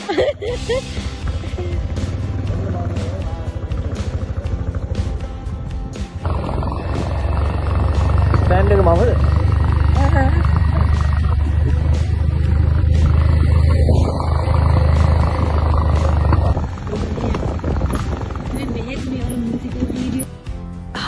Stand එක මමද?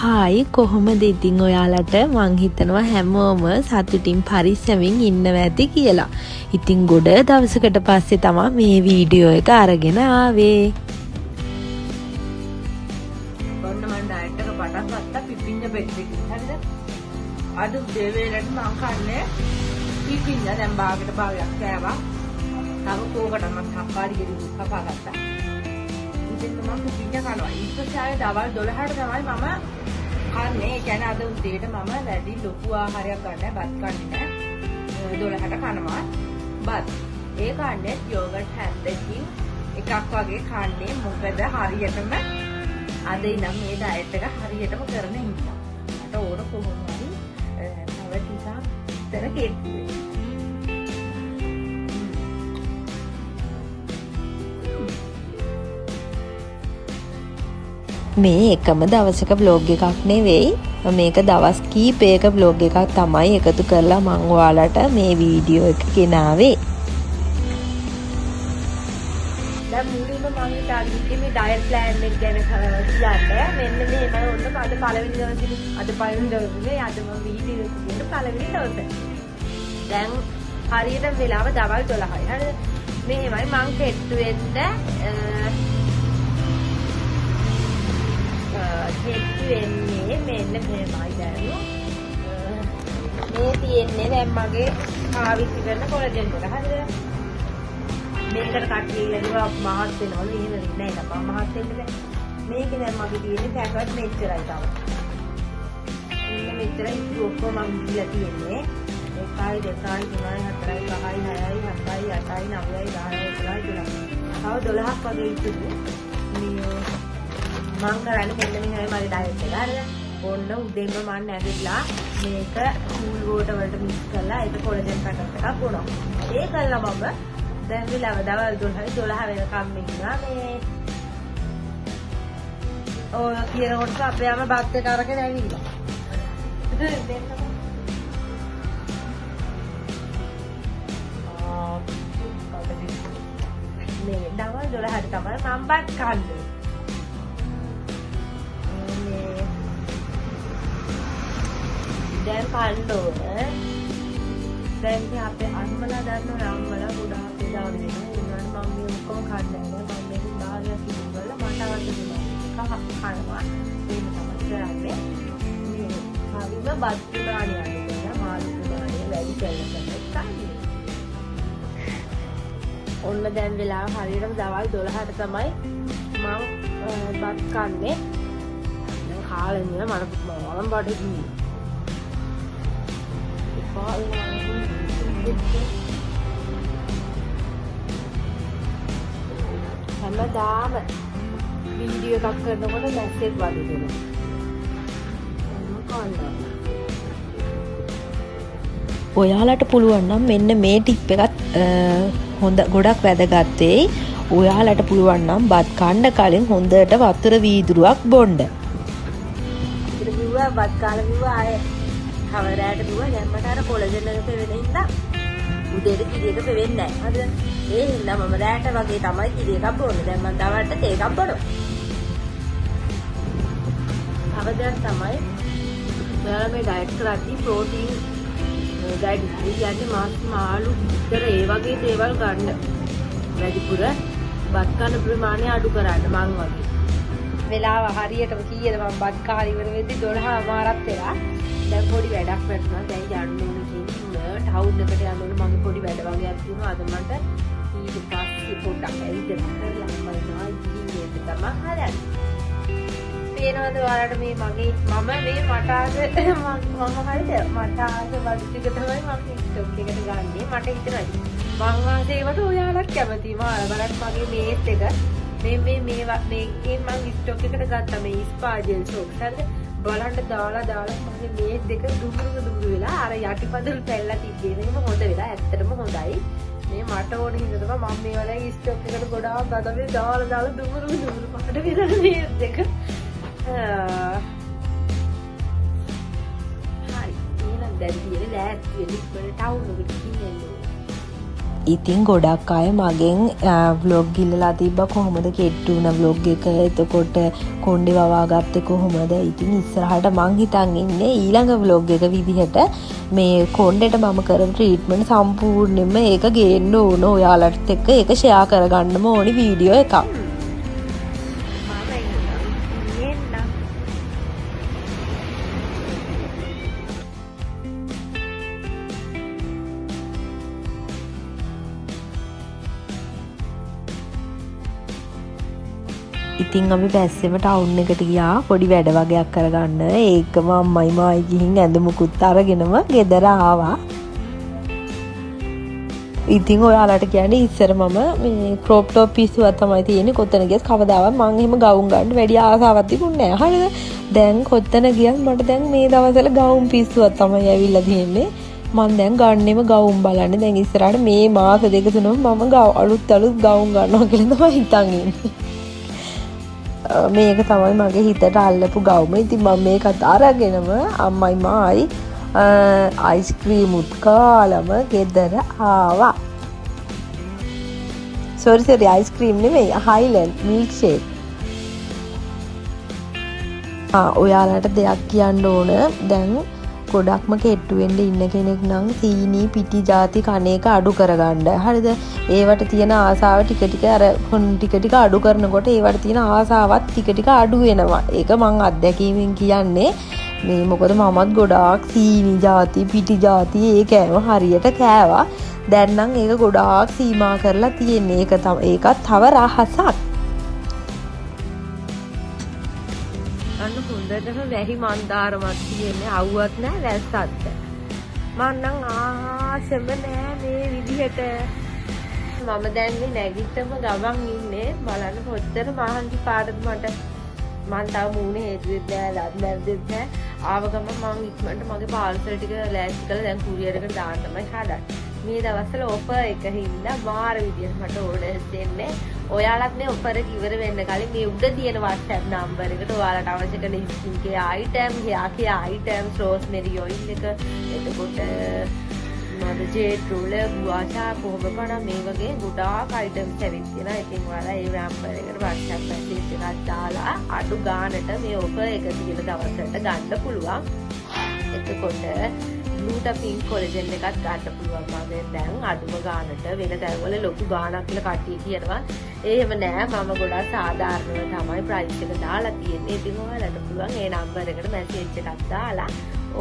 Hi, කොහොමද ඉතින් ඔයාලට? මං හිතනවා හැමෝම සතුටින් පරිස්සමින් ඉන්නවා ඇති කියලා. ඉතින් ගොඩ දවසකට පස්සේ තමා මේ වීඩියෝ එක අරගෙන ආවේ. ඔන්න මං ඩයට් එක පටන් ගත්තා පිපිඤ්ඤ බෙඩ් එකකින්. හරිද? අද උදේ වේලට මං කන්නේ පිපිඤ්ඤ. දැන් බාගෙට භාගයක් කෑවා. තව කෝකට මං තක්කාලි ගෙඩි කපා ගත්තා. ඉතින් මම පිපිඤ්ඤ කනවා. ඊට පස්සේ ආයේ දවල් 12ට තමයි මම කන්නේ. ඒ කියන්නේ අද උදේට මම වැඩි ලොකු ආහාරයක් ගන්න නැහැ, බත් කන්නේ නැහැ. 12ට කනවා බත්. ඒ කන්නේ යෝගට් හැන්දකින් එකක් වගේ කන්නේ. මොකද හරියටම අද ඉඳන් මේ ඩයට් එක හරියටම කරන හින්දා. මට ඕන කොහොම හරි තව ටිකක් විතර කෙට්ටු වෙන්න. මේ එකම දවසක බ්ලොග් එකක් නෙවෙයි, මේක දවස් කීපයක බ්ලොග් එකක් තමයි එකතු කරලා මං ඔයාලට මේ වීඩියෝ එක ගෙනාවේ. දැන් මුලින්ම මං හිතාගෙන හිටියේ මේ ඩයට් ප්ලෑන් එක ගැන කියන්න. මෙන්න මෙහෙමයි. ඔන්න අද පළවෙනි දවසේ, අද පළවෙනි දවසේ අද මම වීඩියෝ එක කියන පළවෙනි දවසේ. දැන් හරියට වෙලාව දවල් 12යි. හරිද? මෙහෙමයි මං කෙට්ටු වෙන්න කෙට්ටු වෙන්නේ මෙන්න මෙහෙමයි. දැන් මේ තියෙන්නේ දැන් මගේ පාවිච්චි කරන කොලජන් එක. හරිද? මේකට කට්ටිය කියනවා මහත් වෙනවලු. එහෙම වෙන්නේ නැහැ නේද? මම මහත් වෙන්න බෑ. මේකේ දැන් මගේ තියෙන්නේ පැකට් මෙච්චරයි තව. මෙන්න මෙච්චරයි ඉතුරු ඔක්කොම මම දීලා තියෙන්නේ. 1 2 3 4 5 6 7 8 9 10 11 12. තව 12ක් වගේ ඉතුරු. මේ මං කරන්නේ මෙන්න මෙහෙමයි මගේ ඩයට් එක. හරිද? ඔන්න උදේම මං නැගිටලා මේක කූල් වෝටර් වලට මික්ස් කරලා ඒක කොලජන් පැකට් එකක් බොනවා. ඒ කළා මම දැන් වෙලාව දවල් 12යි 12 වෙනකම් ඉන්නවා. මේ ඔය කියනකොට අපේ අම්මා බත් එක අරගෙන ඇවිල්ලා. මේ දවල් 12ට තමයි මම බත් කන්නේ. මේ දැන් කන්න ඕන. දැන් ඉතින් අපේ අම්මලා දන්නවනේ, අම්මලා ගොඩාක් වෙලාව වෙනවා. ඒ වුණාට මම මේ ඔක්කොම කන්නේ නැහැ. මම මේක භාගයක් ඉතුරු කරලා මට අවශ්‍ය ප්‍රමාණය කනවා. එහෙම තමයි කරන්නේ. මේ හරිම බත් ප්‍රමාණය අඩු කරලා මාළු ප්‍රමාණය වැඩි කරලා තමයි කන්නේ. ඔන්න දැන් වෙලාව හරියටම දවල් 12ට තමයි මම බත් කන්නේ. දැන් කාලේ ඉඳලා මට මම බඩගිනි. එපා වෙනවා. හැමදාම වීඩියෝ එකක් කරනකොට මැසේජ් වදිනවා. ඔයාලට පුළුවන් නම් මෙන්න මේ ටිප් එකත් හොඳ ගොඩක් වැදගත් වෙයි. ඔයාලට පුළුවන් නම් බත් කන්න කලින් හොඳට වතුර වීදුරුවක් බොන්න. ඉතින් බිව්වා බත් කාලා බිව්වා ආයේ තව රැට බිව්වා. දැන් මට අර කොලජන් එක පෙවෙන හින්දා උදේට කිරි එක පෙවෙන්නේ නැහැ. හරිද? ඒ හින්දා මම රැට වගේ තමයි කිරි එකක් බොන්නේ. දැන් මම දවල්ට තේ එකක් බොනවා. තව දෙයක් තමයි ඔයාලා මේ ඩයට් කරද්දී ප්‍රෝටීන් ඩයට් කියන්නේ මාස් මාළු විතර ඒ වගේ දේවල් ගන්න. වැඩිපුර බත් කන ප්‍රමාණය අඩු කරන්න මං වගේ. වෙලාව හරියටම කීයද මං බත් කාලා ඉවර වෙද්දි 12:00 වෙලා. දැන් පොඩි වැඩක් වැටුණා. දැන් යන්න ඕනේ කියන්නේ ටවුන් එකට යන්න ඕනේ. මගේ පොඩි වැඩ වගේක් තියෙනවා. අද මට ඊට පස්සේ පොඩ්ඩක් ඇවිදලා කරලා අම්මා එනවා. ගිහින් එන්න තමයි හදන්නේ. පේනවද ඔයාලට මේ මගේ මම මේ මට ආස මම හරිද මට ආස බඩු ටික තමයි මම ටික්ටොක් එකට ගන්නෙ. මට හිතෙනවා මං ආස ඒවට ඔයාලත් කැමතියි. මම බලන්න මගේ මේස් එක මේ මේ මේවා මේකෙන් මං ස්ටොක් එකට ගත්තා මේ ස්පා ජෙල් සෝප්ස්. හරිද? බලන්න දාලා දාලා මගේ මේස් දෙක දුමුරුම දුමුරු වෙලා අර යටිපතුල් පැල්ලා තිබ්බේ. මේකම හොඳ වෙලා ඇත්තටම හොඳයි. මේ මට ඕන හින්දා තමයි මම මේවා දැන් ස්ටොක් එකට ගොඩාක් ගත්තා. මේ දාලා දාලා දුමුරු දුමුරු පාට වෙනවා මේ දෙක. හරි. එහෙනම් දැන් තියෙන්නේ ලෑස්ති වෙන්න ඉක්මනට ටවුන් එකට ගිහින් එන්න ඕනේ. ඉතින් ගොඩක් අය මගෙන් ව්ලොග් ඉල්ලලා තිබ්බා කොහොමද කෙට්ටු වුණ ව්ලොග් එක, එතකොට කොණ්ඩේ වවා ගත්තේ කොහොමද. ඉතින් ඉස්සරහට මං හිතන් ඉන්නේ ඊළඟ ව්ලොග් එක විදිහට මේ කොණ්ඩේට මම කරපු ට්‍රීට්මන්ට් සම්පූර්ණයෙන්ම ඒක ගේන්න ඕන, ඔයාලත් එක්ක ඒක ෂෙයා කරගන්නම ඕනි වීඩියෝ එකක්. මම එන්නම්. ඉතින් අපි බැස්සෙම ටවුන් එකට ගියා පොඩි වැඩ වගයක් කරගන්න. ඒකම අම්මයි මායි ගිහින් ඇඳුමකුත් අරගෙනම ගෙදර ආවා. ඉතින් ඔයාලට කියන්නේ ඉස්සර මම මේ ක්‍රොප් ටොප් පිස්සුවක් තමයි තියෙන්නේ. කොතන ගියත් කවදාවත් මං එහෙම ගවුම් ගන්න වැඩි ආසාවක් තිබුණේ නෑ. හරිද? දැන් කොතන ගියත් මට දැන් මේ දවස්වල ගවුම් පිස්සුවක් තමයි ඇවිල්ලා තියෙන්නේ. මං දැන් ගන්නෙම ගවුම් බලන්න. දැන් ඉස්සරහට මේ මාස දෙක තුනම මම අලුත් අලුත් ගවුම් ගන්නවා කියලා තමයි හිතන් ඉන්නේ. මේක තමයි මගේ හිතට අල්ලපු ගවුම. ඉතින් මම මේකත් අරගෙනම අම්මයි මායි අයිස්ක්‍රීම් උත් කාලම ගෙදර ආවා. සෝරි සෝරි, අයිස්ක්‍රීම් නෙමෙයි, හයිලන්ඩ් මිල්ක් ෂේක්. ඔයාලට දෙයක් කියන්න ඕන. දැන් ගොඩක්ම කෙට්ටු වෙන්න ඉන්න කෙනෙක් නම් සීනි පිටි ජාති කන එක අඩු කරගන්න. හරිද? ඒවට තියෙන ආසාව ටික ටික අර ටික ටික අඩු කරනකොට ඒවට තියෙන ආසාවත් ටික ටික අඩු වෙනවා. ඒක මං අත්දැකීමෙන් කියන්නේ. මේ මොකද මමත් ගොඩාක් සීනි ජාති පිටි ජාති ඒ කෑම හරියට කෑවා. දැන් නම් ඒක ගොඩාක් සීමා කරලා තියෙන්නේ. ඒකත් තව රහසක්. අන්න හොඳටම වැහි මන්දාරමක් තියෙන්නේ. අවුවත් නෑ වැස්සත් නෑ. මං නම් ආසෙම නෑ මේ විදිහට. මම දැන් මේ නැගිට්ටම ගමන් ඉන්නේ. බලන්න කොච්චර මහන්සි පාටද මට. මං තව මූණේ හේතුවෙත් නෑ, දත් මැද්දෙත් නෑ. ආව ගමන් මං ඉක්මනට මගේ පාර්සල් ටික ලෑස්ති කරලා දැන් කුරියර් එකට දාන්න තමයි හදන්නේ. මේ දවස්වල ඔෆර් එක හින්දා මාර විදියට මට ඕඩර්ස් දෙන්නේ. ඔයාලත් මේ ඔෆර් එක ඉවර වෙන්න කලින් මේ උඩ තියෙන WhatsApp number එකට ඔයාලට අවශ්‍ය කරන skin care item, hair care items, rosemary oil එක, එතකොට මොනවද ජේඩ් රෝලර්, ගුආෂා, කොහොම පණ මේ වගේ ගොඩාක් අයිටම්ස් ඇවිත් තියෙනවා. ඉතින් ඔයාලා ඒ නම්බර් එකට WhatsApp message එකක් දාලා අඩු ගානට මේ ඔෆර් එක තියෙන දවසට ගන්න පුළුවන්. එතකොට ග්ලූටා පින්ක් කොලජන් එකත් ගන්න පුළුවන් මගේ දැන් අඩුම ගානට. වෙන තැන්වල ලොකු ගාණක් කියලා කට්ටිය කියනවා. එහෙම නෑ, මම ගොඩාක් සාධාරණව තමයි ප්‍රයිස් එක දාලා තියෙන්නේ. ඉතින් ඔයාලට පුළුවන් ඒ නම්බර් එකට මැසේජ් එකක් දාලා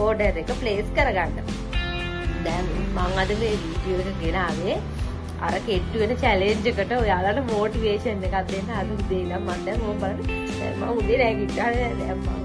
ඕඩර් එක ප්ලේස් කරගන්න. දැන් මං අද මේ වීඩියෝ එක ගෙනාවේ අර කෙට්ටු වෙන චැලෙන්ජ් එකට ඔයාලට මොටිවේෂන් එකක් දෙන්න. අද උදේ ඉඳන් මං දැන් ඕක බලන්න. දැන් මං උදේ නැගිට්ටා. දැන් මං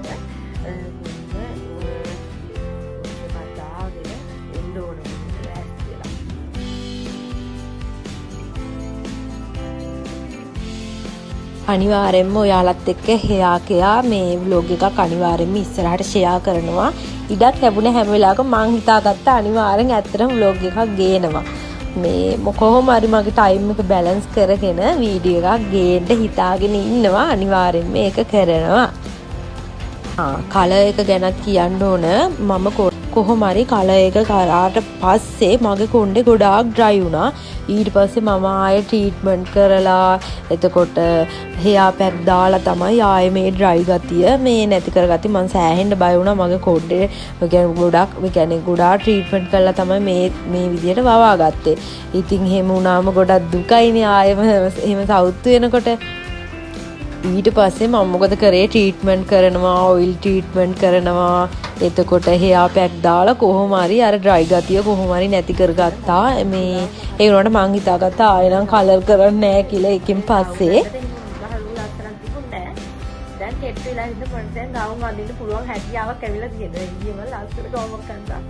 අනිවාර්යෙන්ම ඔයාලත් එක්ක හෙයා කෙයා මේ ව්ලොග් එකක් අනිවාර්යෙන්ම ඉස්සරහට ෂෙයා කරනවා. ඉඩක් ලැබුණ හැම වෙලාවකම මං හිතාගත්තා අනිවාර්යෙන් ඇත්තටම ව්ලොග් එකක් ගේනවා. මේ කොහොම හරි මගේ ටයිම් එක බැලන්ස් කරගෙන වීඩියෝ එකක් ගේන්න හිතාගෙන ඉන්නවා. අනිවාර්යෙන්ම ඒක කරනවා. කලර් එක ගැනත් කියන්න ඕන. මම කොහොම හරි කලර් එක කරාට පස්සේ මගේ කොණ්ඩේ ගොඩාක් ඩ්‍රයි වුණා. ඊට පස්සේ මම ආයෙ ට්‍රීට්මන්ට් කරලා එතකොට හෙයා පැක් දාලා තමයි ආයෙ මේ ඩ්‍රයි ගතිය මේ නැති කරගත්තේ. මං සෑහෙන්න බය වුණා මගේ කොණ්ඩේ ඒ කියන්නේ ගොඩක් ඒ කියන්නේ ගොඩාක් ට්‍රීට්මන්ට් කරලා තමයි මේ විදියට වවා ගත්තේ. ඉතින් එහෙම වුණාම ගොඩක් දුකයිනේ ආයෙම එහෙම සවුත්තු වෙනකොට. ඊට පස්සේ මම මොකද කරේ, ට්‍රීට්මන්ට් කරනවා, ඔයිල් ට්‍රීට්මන්ට් කරනවා, එතකොට හෙයා පැක් දාලා කොහොම හරි අර ඩ්‍රයි ගතිය කොහොම හරි නැති කරගත්තා. මේ ඒ වුණාට මං හිතාගත්තා ආයෙ නම් කලර් කරන්නේ නෑ කියලා ඒකෙන් පස්සේ. දැන් කෙට්ටු වෙලා ඉන්න මට දැන් ගවුම් අඳින්න පුළුවන් හැකියාවක් ඇවිල්ලා තියෙනවා. ඊයේ මම ලස්සන ගවුමක් අඳා.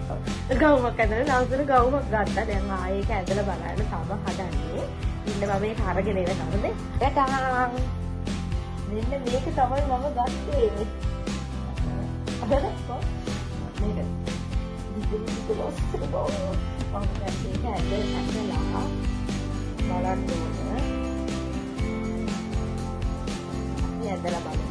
ගවුමක් ඇඳලා ලස්සන ගවුමක් ගත්තා. දැන් ආයෙ ඒක ඇඳලා බලන්න තම හදන්නේ. ඉන්න මම මේක අරගෙන එන කවුද? ටටා. මෙන්න මේක තමයි මම ගත්තේ. මේක. දිග දිග ලස්සන ගවුම. මම දැන් මේක ඇඳලා බලන්න ඕන. අපි ඇදලා බලමු.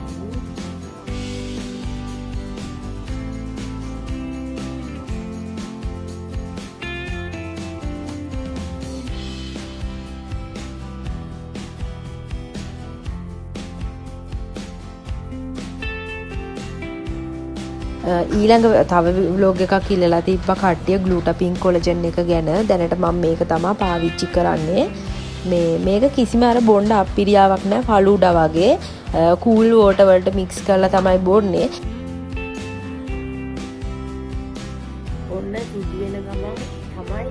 ඊළඟ තව ව්ලොග් එකක් ඉල්ලලා තිබ්බා කට්ටිය ග්ලූටාපින් කොලජන් එක ගැන. දැනට මම මේක තමා පාවිච්චි කරන්නේ. මේ මේක කිසිම අර බොණ්ඩ අප්පිරියාවක් නෑ, ෆලූඩා වගේ කූල් වෝටර් වලට මික්ස් කරලා තමයි බොන්නේ. ඔන්න සුදු වෙන ගමන් තමයි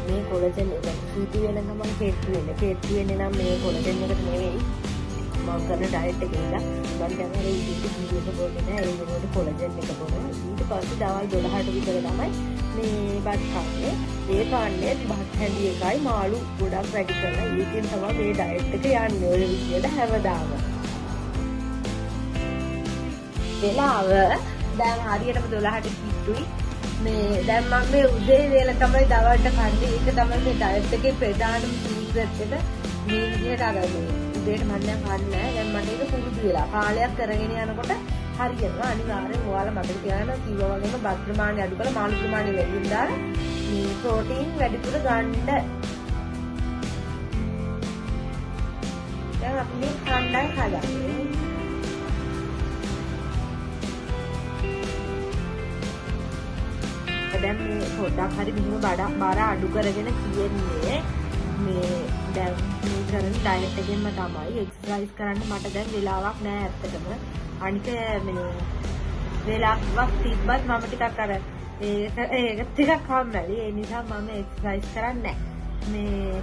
මේ කොලජන් එක. සුදු වෙන ගමන් කෙට්ටු වෙන්නේ. කෙට්ටු වෙන්නේ නම් මේ කොලජන් එකට නෙවෙයි. මම කරන ඩයට් එකේ ඉඳලා මම දැන් අර උදේට ජී එක බොන්නේ නෑ, ඒ වෙනුවට කොලජන් එක බොනවා. ඊට පස්සේ දවල් 12ට විතර තමයි මේ බත් කන්නේ. ඒ කන්නේ බත් හැඳි එකයි මාළු ගොඩක් වැඩි කරලා ඒකෙන් තමයි මේ ඩයට් එක යන්නේ ඔය විදියට හැමදාම. වෙලාව දැන් හරියටම 12ට කිට්ටුයි. මේ දැන් මම මේ උදේ වේල තමයි දවල්ට කන්නේ. ඒක තමයි මේ ඩයට් එකේ ප්‍රධානම සීක්‍රට් එක. මේ විදියට අර මේ උදේට මම දැන් කන්නේ නෑ. දැන් මට ඒක පුරුදු වෙලා. කාලයක් කරගෙන යනකොට හරියනවා. අනිවාර්යෙන් ඔයාලා මතක තියාගන්න කිව්වා වගේම බත් ප්‍රමාණය අඩු කරලා මාළු ප්‍රමාණය වැඩියෙන් දාලා මේ ප්‍රෝටීන් වැඩිපුර ගන්න. දැන් අපි මේ කණ්ඩායම් හදන්නේ. දැන් මේ පොඩ්ඩක් හරි මෙහෙම බර අඩු කරගෙන තියෙන්නේ. මේ දැන් මේ කරන ඩයට් එකෙන්ම තමයි. එක්සර්සයිස් කරන්න මට දැන් වෙලාවක් නෑ ඇත්තටම. අනික මේ වෙලාවක් තිබ්බත් මම ටිකක් අර ඒක ටිකක් කම්මැලි. ඒ නිසා මම එක්සර්සයිස් කරන්නේ නෑ. මේ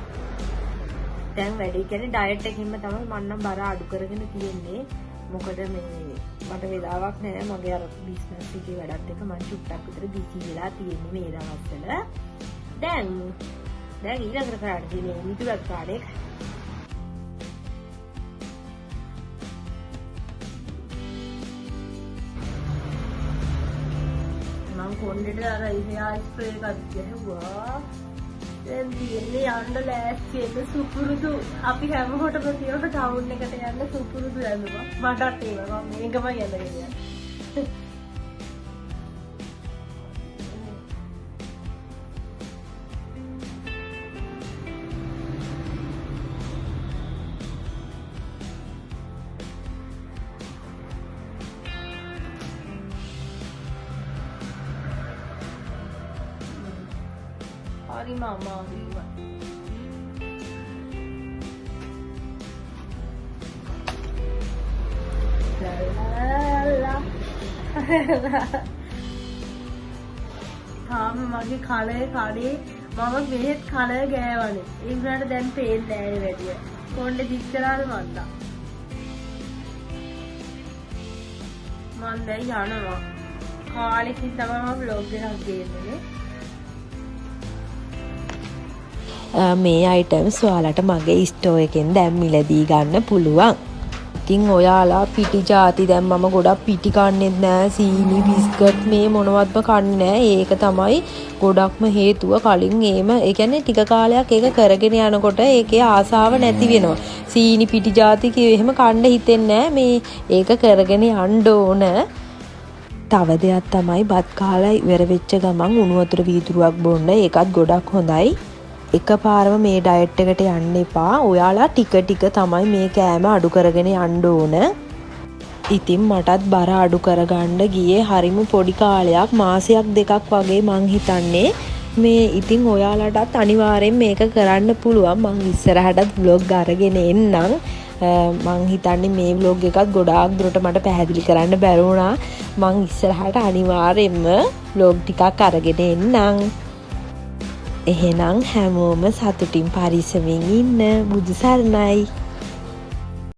දැන් වැඩි කියන්නේ ඩයට් එකකින්ම තමයි මම නම් බර අඩු කරගෙන තියෙන්නේ. මොකද මේ මට වෙලාවක් නෑ. මගේ අර බිස්නස් එකේ වැඩත් එක්ක මං චුට්ටක් විතර බිසි වෙලා තියෙන්නේ මේ දවස්වල. දැන් දැන් ඊළඟට කරන්න තියෙන්නේ මිතුරත් කාලේ. මං කොණ්ඩෙට අර හෙයාර් ස්ප්‍රේ එකක් ගැහුවා. දැන් තියෙන්නේ යන්න ලෑස්ති වෙන්න සුපුරුදු. අපි හැමෝටම තියෙන ටවුන් එකට යන්න සුපුරුදු ඇඳුම. මටත් ඒවා මම මේකමයි ඇඳගෙන යන්නේ. හරිම අමාරුයි. තාම මගේ කලය කඩේ මම මෙහෙත් කලය ගෑවනේ. ඒ වුණාට දැන් පේන්නේ නෑ ඒ වැඩිය. කොණ්ඩේ දික් කරාද මන්දා. මං දැන් යනවා. කාලෙකින් තමයි මම ව්ලොග් එකක් ගේන්නේ. මේ අයිටම්ස් ඔයාලට මගේ ස්ටෝර් එකෙන් දැන් මිලදී ගන්න පුළුවන්. ඉතින් ඔයාලා පිටි ජාති දැන් මම ගොඩක් පිටි කන්නේත් නෑ, සීනි බිස්කට් මේ මොනවත්ම කන්නේ නෑ. ඒක තමයි ගොඩක්ම හේතුව. කලින් ඒම ඒ කියන්නේ ටික කාලයක් ඒක කරගෙන යනකොට ඒකේ ආසාව නැති වෙනවා. සීනි පිටි ජාති එහෙම කන්න හිතෙන්නේ නෑ. මේ ඒක කරගෙන යන්න ඕන. තව දෙයක් තමයි බත් කාලා ඉවර වෙච්ච ගමන් උණු වතුර වීදුරුවක් බොන්න. ඒකත් ගොඩක් හොඳයි. එකපාරම මේ ඩයට් එකට යන්න එපා. ඔයාලා ටික ටික තමයි මේ කෑම අඩු කරගෙන යන්න ඕන. ඉතින් මටත් බර අඩු කරගන්න ගියේ හරිම පොඩි කාලයක්, මාසයක් දෙකක් වගේ මං හිතන්නේ. මේ ඉතින් ඔයාලටත් අනිවාර්යෙන් මේක කරන්න පුළුවන්. මං ඉස්සරහටත් ව්ලොග් අරගෙන එන්නම්. මං හිතන්නේ මේ ව්ලොග් එකත් ගොඩාක් දුරට මට පැහැදිලි කරන්න බැරි වුණා. මං ඉස්සරහට අනිවාර්යෙන්ම ව්ලොග් ටිකක් අරගෙන එන්නම්. එහෙනම් හැමෝම සතුටින් පරිස්සමින් ඉන්න. බුදු සරණයි.